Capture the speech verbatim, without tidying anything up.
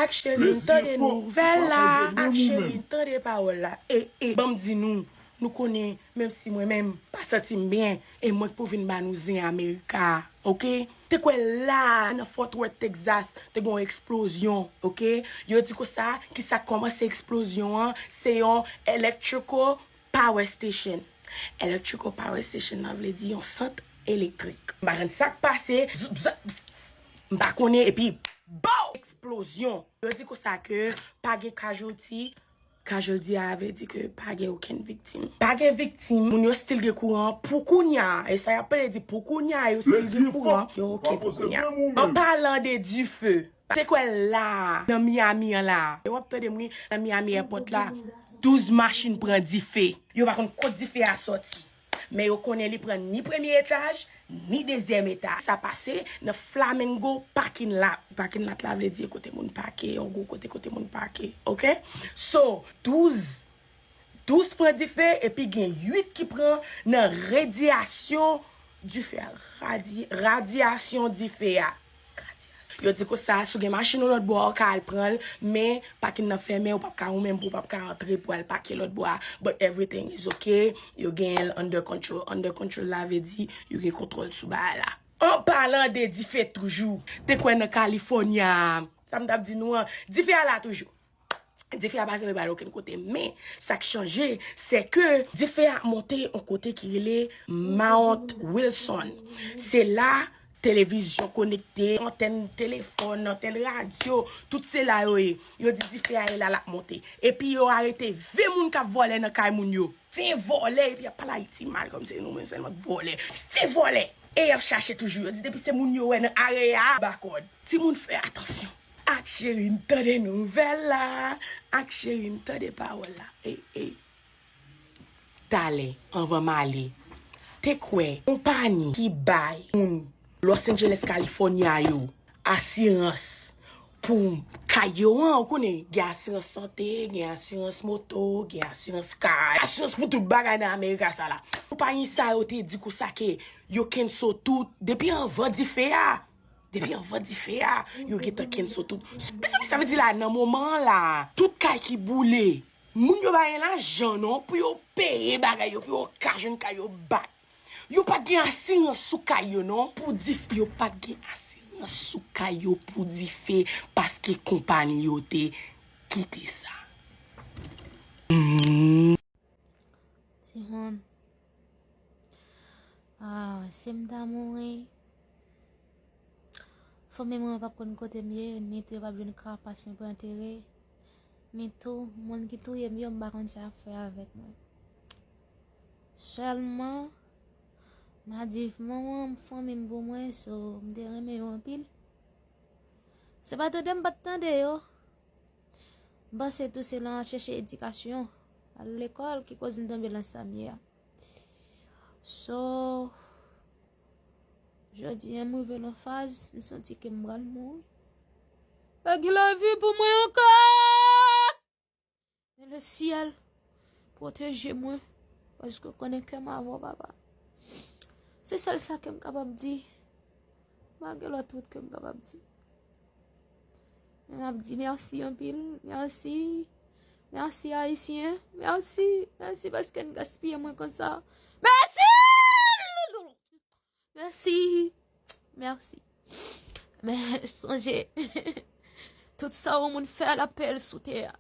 Ak Cherin, tande nouvèl la. Ak Cherin, tande pawòl la. E, e, ban m di nou, nou konnen, menm si mwen menm, pa santi m byen, e mwen k pou vin ba nou zen Amerika, oke? Te kwè la, nan Fort Worth, Texas, te gen yon eksplozyon, oke? Yo di konsa, ki sa k kòmanse eksplozyon an, se yon electrical power station. Electrical power station nan vle di yon sant elektrik. M pa konn sa k pase, zoup, zap, bzz, m pa konnen, epi, bow! Eksplozyon. Yo di konsa ke pa gen casualty. Casualty a vle di ke pa gen okenn viktim. Pa gen viktim, moun yo still gen kouran pou kounya. E sa y ap pale di pou kounya, yo still gen kouran. Yo oke pou kounya. An palan de dife, te kwè la, nan Miami an la. E w ap tande m wi, nan Miami airport la, douz machin pran dife. Yo pa konn kot dife a sòti. Men yo konnen li pran ni premye etaj, ni dezyèm etaj. Sa pase nan Flamingo parking lot. Parking lot la vle di kote moun pake, yon gwo kote, kote moun pake, oke? So, douz, douz pran dife, epi gen uit ki pran nan radyasyon dife a. Radi-, radyasyon dife a. Yo di konsa, si w gen machin ou lòt bò a, ou ka al pran l, men pakin nan fèmen, ou p ap ka, ou menm, ou p ap ka antre pou al pake lòt bò a. But everything is okay. Yo genyen l under control. Under control la vle di, yo gen kontwòl sou bagay la. An palan de dife toujou, te kwè nan California, sa m t ap di nou an, dife a la toujou. Dife a pa janm pral okenn kote. Men, sa k chanje, se ke dife a monte yon kote ki rele Mount Wilson. Se la televizyon konekte, antèn telefòn, antèn radyo, tout se la yo ye. Yo di dife a ye la, l ap monte. Epi yo arete ven moun k ap vòlè nan kay moun yo. Ven vòlè, epi y ap pale Ayiti mal, kòmsi se nou menm sèlman k vòlè. Ven vòlè! E y ap chache toujou. Yo di depi se moun yo wè nan area a, ba kòd. Timoun fè atansyon. Ak Cherin tande nouvèl la. Ak Cherin tande pawòl la. Ey, ey. Talè, anvan m ale, te kwè konpayi ki bay moun Los Angeles, California yo asirans pou kay yo an, ou konnen, gen asirans sante, gen asirans moto, gen asirans kay, asirans pou tout bagay nan Amerika sa la. Konpayi sa yo te di konsa ke yo kenso tout depi anvan dife a. Depi anvan dife a, yo gentan kenso tout. Mezanmi, sa vle di la, nan moman an la, tout kay ki boule, moun yo pa gen lajan non pou yo peye bagay yo, pou yo ka jwenn kay yo back. Yo pa t gen asirans sou kay yo non, pou dife. Yo pa t gen asirans sou kay yo pou dife, paske konpayi yo te kite sa. Ti Hon. Ah, si m ta mouri, fanmi mwen p ap konn kote m ye, ni tou yo p ap jwenn karapas mwen pou antere, ni tou moun ki touye m yo, m pa konn sa y ap fè avèk mwen. Sèlman, m a di manman m, fanmi m pou mwen, so, m te renmen yo anpil. Se pa tande m pa t tande yo. M panse tou se nan chèche edikasyon, al lekòl ki koz m tonbe nan sa m ye a. So, jodi a m rive nan faz, m santi ke m pral mouri. Pa gen lavi pou mwen ankò! Men le syèl pwoteje mwen, paske w konnen kè m avè w, papa. Se sèl sa ke m kapab di. Pa gen lòt wout ke m kapab di. Men m ap di mèsi anpil. Mèsi. Mèsi, Ayisyen. Mèsi. Mèsi paske n gaspiye mwen konsa. Mèsi! Mèsi. Mèsi. Men sonje, tout sa yon moun fè, l ap peye l sou tè a.